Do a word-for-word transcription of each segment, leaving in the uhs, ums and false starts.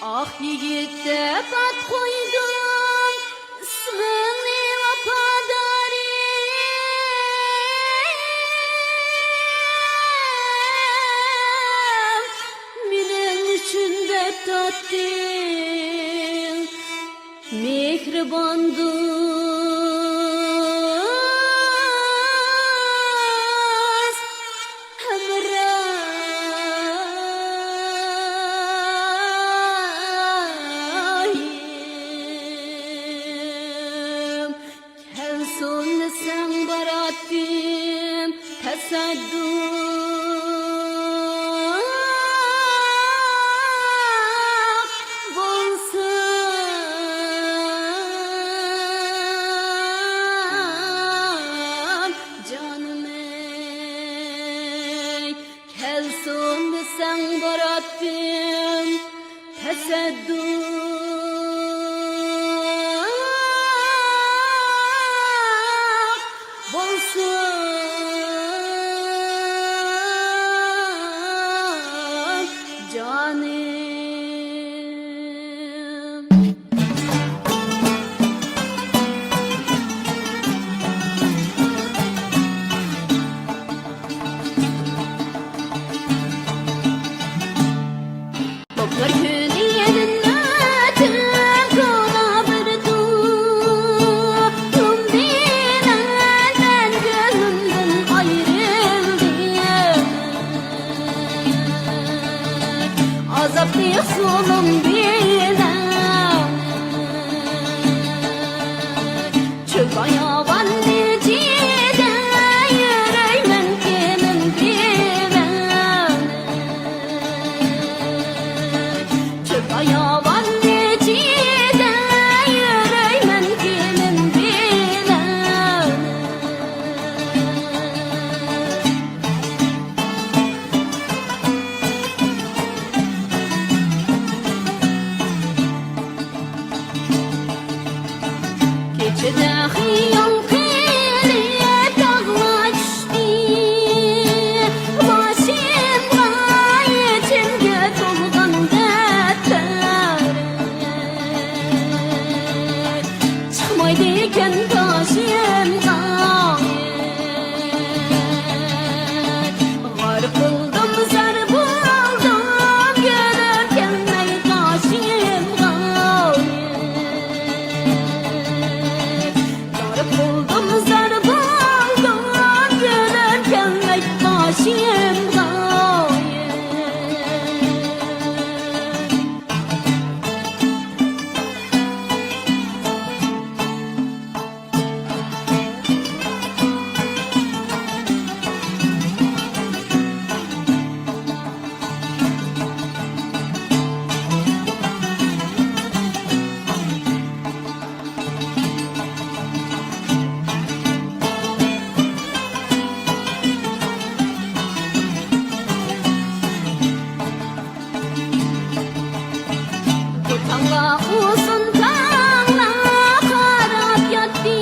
ئاق يىگىت دەپ ئات قويدۇم، ئىسمىڭنى ۋاپادارىم، مېنىڭ ئۈچۈن دەرد تارتتىڭ، مېھرىبان دوست، ھەمراھىم. كەلسۇن دېسەڭ باراتتىم، تەسەددۇق بولسۇن جانىم ئەي. كەلسۇن دېسەڭ باراتتىم، تەسەددۇق بولسۇن جانىم. دوپلار كۈنى يېرىن ئۆتۈپ، كونا بىر تۇلۇم بىلەن مەن كۆڭلۈمدىن ئايرىلدىم. ئازابلىق زۇلۇم بىلەن چۆل باياۋان ئىچىدە يۈرەيمەن كىمىم بىلەن. چۆل باياۋان ئىچىدە يۈرەيمەن كىمىم بىلەن. كېچىدە خىيال قىلىپ تاغلار چۈشتى، باشىمغا يېتىمگە تولغان دەپتەر. چىقمايدىكەن قاشىمغا. غار بولدۇم، زار بولدۇم، گۈلۈم كەلمەي قاشىمغا. غار بولدۇم، زار بولدۇم، گۈلۈم كەلمەي قاشىمغا. بۇ تاڭلار، ئۇزۇن تاڭلار قاراپ ياتتى،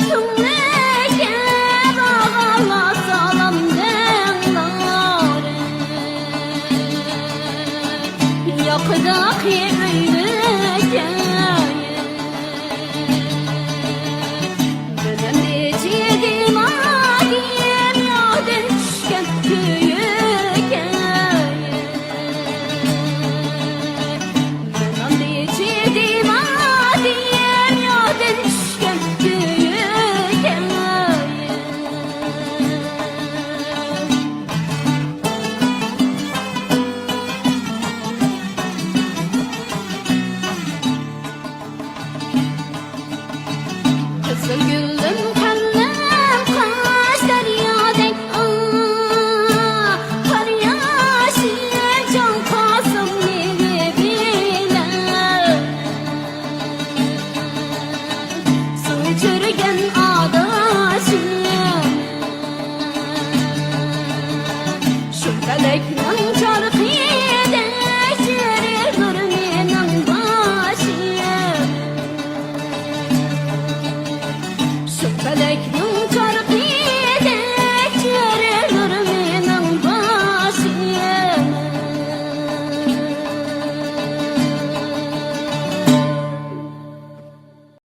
تۈڭلۈككە بارغانلار سالام دەڭلار. ياقىدىكى ئۆيلۈككە مېنىڭ ئىچىدىما دېمىيادىن چۈشكەن كۆيۈككە. مېنىڭ چۈشۈرگەن ئادەم